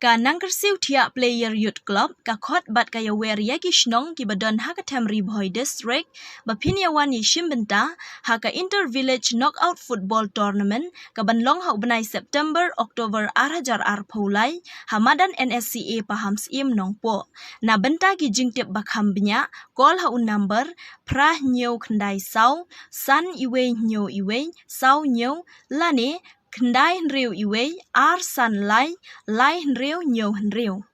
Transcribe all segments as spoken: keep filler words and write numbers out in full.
Ka Nangkyrsiew Thiah Player Youth Club ka khot bad ka ïawer ïa ki shnong kiba don ha ka Them Ri Bhoi District ba phin ïawan ïashim bynta ha ka Inter Village Knockout Football Tournament kaban long ha u bnai September October ar hajar arphew lai ha madan N S C A Pahamsyiem Nongpoh. Na bynta ki jingtip ba kham bniah, call ha u number phra hynñiew khyndai saw san iwei hynñiew iwei saw hynñiew lane khyndai hynriew iwei ar san lai lai hynriew hynñiew hynriew.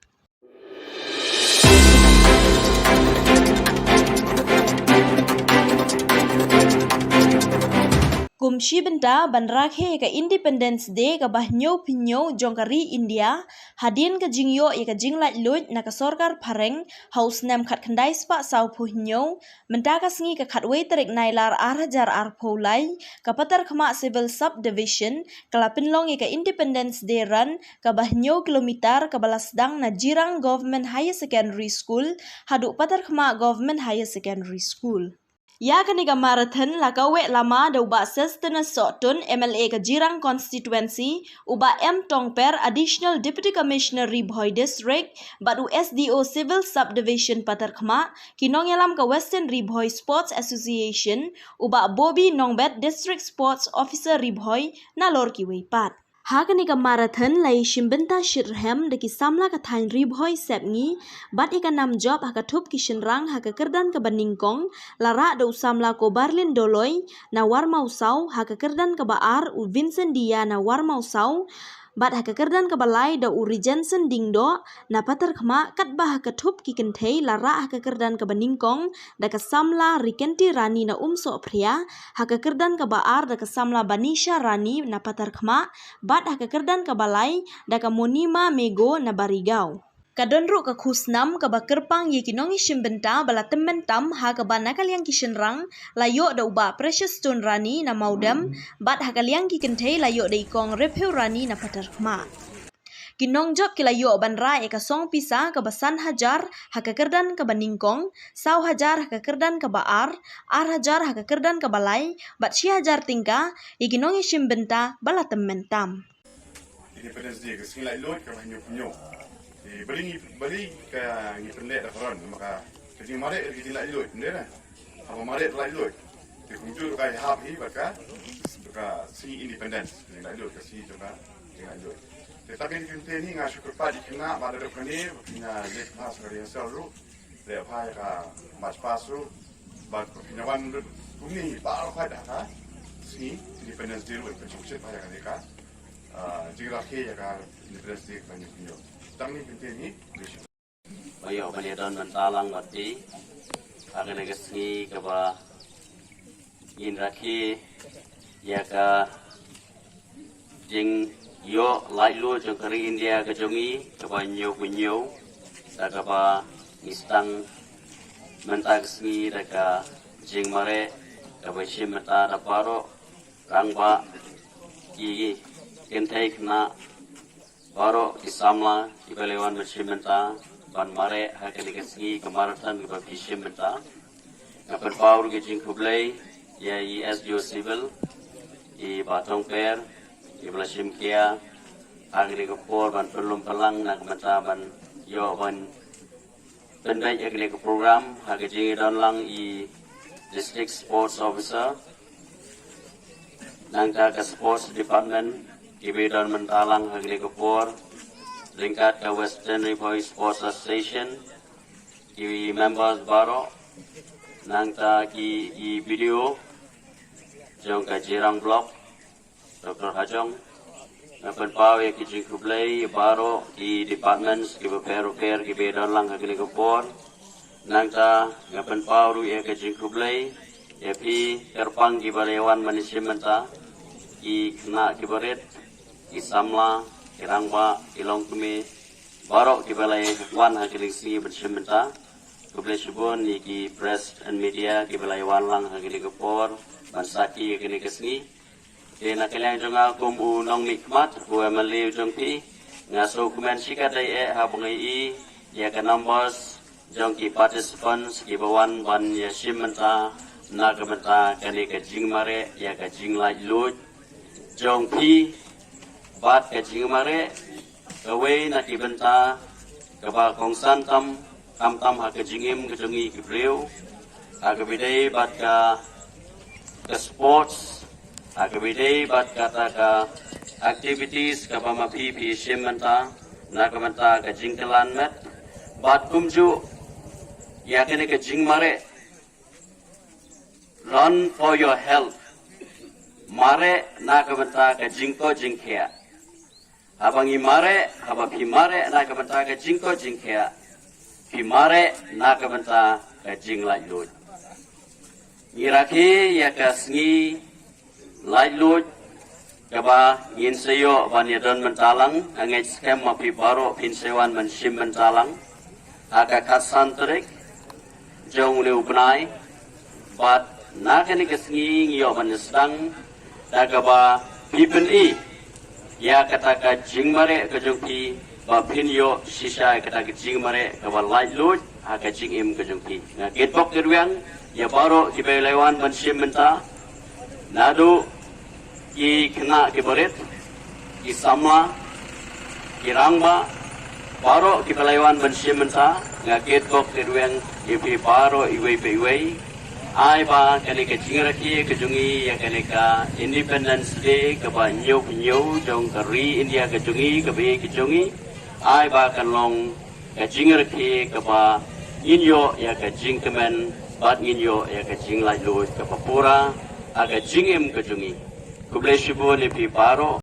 Kum shi bynta ban rakhe ïa ka Independence Day kaba hynñiewphew hynñiew jong ka ri India, hadien ka jingïoh ïa ka jinglaitluid na ka sorkar phareng ha u snem khatkhyndai spah sawphew hynñiew, mynta ka sngi ka khatwei tarik Nailar ar hajar arphew lai, ka Patharkhmah Civil Subdivision ka la pynlong ïa ka Independence Day Run kaba hynñiew kilometer kaba la sdang na Jirang Government Higher Secondary School haduh Patharkhmah Government Higher Secondary School. Ïa kane ka marathon la kaweh lama da u Bah Sosthenes Sohtun, M L A ka Jirang Constituency, u Bah M Tongper, Additional Deputy Commissioner Ri Bhoi District, bad u S D O Civil Subdivision Patharkhmah, ki nongïalam ka Western Ri Bhoi Sports Association, u Bah Bobby Nongbet, District Sports Officer Ri Bhoi, nalor kiwei pat. Ha kane ka marathon la ïashim bynta shitrhem da ki samla ka thaiñ Ri Bhoi Sepngi, bad ïa ka nam jop ha ka thup ki shynrang ha ka kyrdan kaba nyngkong la rah da u samla Kobarlin Doloi na Warmawsaw, ha ka kyrdan kaba ar u Vincent Dia na Warmawsaw, bad ha ka kyrdan kaba lai da u Regenson Diengdoh na Patharkhmah, katba ha ka thup ki kynthei la rah ha ka kyrdan kaba nyngkong da ka samla Rikenti Rani na Umsohphria, ha ka kyrdan kaba ar da ka samla Banisha Rani na Patharkhmah, bad ha ka kyrdan kaba lai da ka Monima Mego na Barigaw. Ka don ruh ka khusnam kaba kyrpang ïa ki nongïashim bynta ba la tymmen tam, ha kaba na ka liang ki shynrang la ïoh da u Bah Precious Stone Rani na Mawdem, bad ha ka liang ki kynthei la ïoh da i Kong Rephew Rani na Patharkhmah. Ki nongjop ki la ïoh ban rah ïa ka song pisa kaba san hajar ha ka kyrdan kaba nyngkong, saw hajar ha ka kyrdan kaba ar, ar hajar ha ka kyrdan kaba lai, bad shi hajar tyngka ïa ki nongïashim bynta ba la tymmen tam. Independence Day ka sngi laitluid kaba hynñiewphew hynñiew. Te balei ngi, balei ka ngi pynleh da ka run, namar ka, ka jingmareh ka jinglaitluid, ym dei re? Haba mareh laitluid. Te kumjuh ka hap hi bad ka, ka sngi independence, ka jinglaitluid, ka sngi jong ka jinglaitluid. Te tang kine ki ktien hi nga shu kyrpad ïa ki khynnah ba da dep kane ba phin ïa leit pass ka rehearsal ruh. Leh bha ïa ka march past ruh. Bad ba phin ïa wan lut kumne baroh pat ha ka sngi Independence Day ruh, phin sngewsih bha ïa kane ka, ah, jingrakhe ïa ka Independence Day kaba hynñiew hynñiew. Tang kine ki ktien hi. Ba ïoh ban ïa don mynta lang bad phi ha kane ka sngi kaba ngin rakhe ïa ka jingïoh laitluid jong ka ri India ka jong ngi kaba hynñiewphew hynñiew, da kaba ngi sdang mynta ka sngi da ka jingmareh kaba shim bynta da baroh rangbah, ki kynthei khynnah, baroh ki samla kiba la wan ban shim bynta ban mareh ha kane ka sngi ka marathon kaba phi shim bynta. Nga pynpaw ruh ka jingkhublei ïa i S D O Civil, i Bah Tongper, iba la shim khia ha kane ka por ban pynlum pynlang na ka bynta ban ïoh ban pynbeit ïa kane ka program ha ka jingïadon lang i District Sports Officer, nangta ka Sports Department, kiba don mynta lang ha kane ka por, ryngkat ka Western Ri Bhoi Sports Association, ki members baroh, nangta ki, i B D O jong ka Jirang Block, Doctor Hajong. Nga pynpaw ïa ki jingkhublei ïa baroh ki departments kiba pher bapher kiba don lang ha kane ka por. Nangta nga pynpaw ruh ïa ki jingkhublei ïa phi kyrpang kiba la wan ban ïashim bynta, ki khynnah kiba rit, ki samla, ki rangbah, ki longkmie, baroh kiba la wan ha kane ka sngi ban shim bynta. Khublei shibun ïa ki press and media kiba la wan lang ha kane ka por ban sakhi ïa kane ka sngi. Te na ka liang jong nga kum u nongmihkhmat, u M L A u jong phi, nga sngewkmen shikatdei eh haba nga ïohi ïa ka numbers jong ki participants kiba wan ban ïashim bynta na ka bynta kane ka jingmareh ïa ka jinglaitluid jong phi bad ka jingmareh Kawei na ki bynta kaba kongsan tam, khamtam ha ka jingim ka jong ngi ki briew, ha kaba ïadei bad ka, ka sports, ha kaba ïadei bad kata ka activities kaba ma phi phi shim bynta na ka bynta ka jingkylla met, bad kumjuh ïa kane ka jingmareh. Run for your health. Mareh na ka bynta ka jingkoit jingkhiah. Haba ngi mareh, haba phi mareh na ka bynta ka jingkoit jingkhiah, phi mareh na ka bynta ka jinglaitluid. Ngi rakhe ïa ka sngi laitluid kaba ngin sa ïoh ban ïadon bynta lang, nga ngeit skhem ma phi baroh phin sa ïoh wan ban shim bynta lang ha ka khatsan tarik jong une u bnai. Bad na kane ka sngi ngi ïoh ban sdang da kaba phi pyni ïa kata ka jingmareh ka jong phi, ba phin ïoh shisha ïa kata ka jingmareh kaba laitluid ha ka jingim ka jong phi. Nga kitbok kitrwiang ïa baroh kiba la wan ban shim bynta, naduh ki khynnah ki barit, ki samla, ki rangbah, baroh kiba la wan ban shim bynta, nga kitbok kitrwiang ïa phi baroh iwei pa iwei. Ai ba kane ka jingrakhe ka jong ngi ïa kane ka Independence Day kaba hynñiew hynñiew jong ka ri India ka jong ngi, kaba ïeit ka jong ngi, ai ba kan long ka jingrakhe kaba ngin ïoh ïa ka jingkmen bad ngin ïoh ïa ka jinglaitluid kaba pura ha ka jingim ka jong ngi. Khublei shibun ïa phi baroh.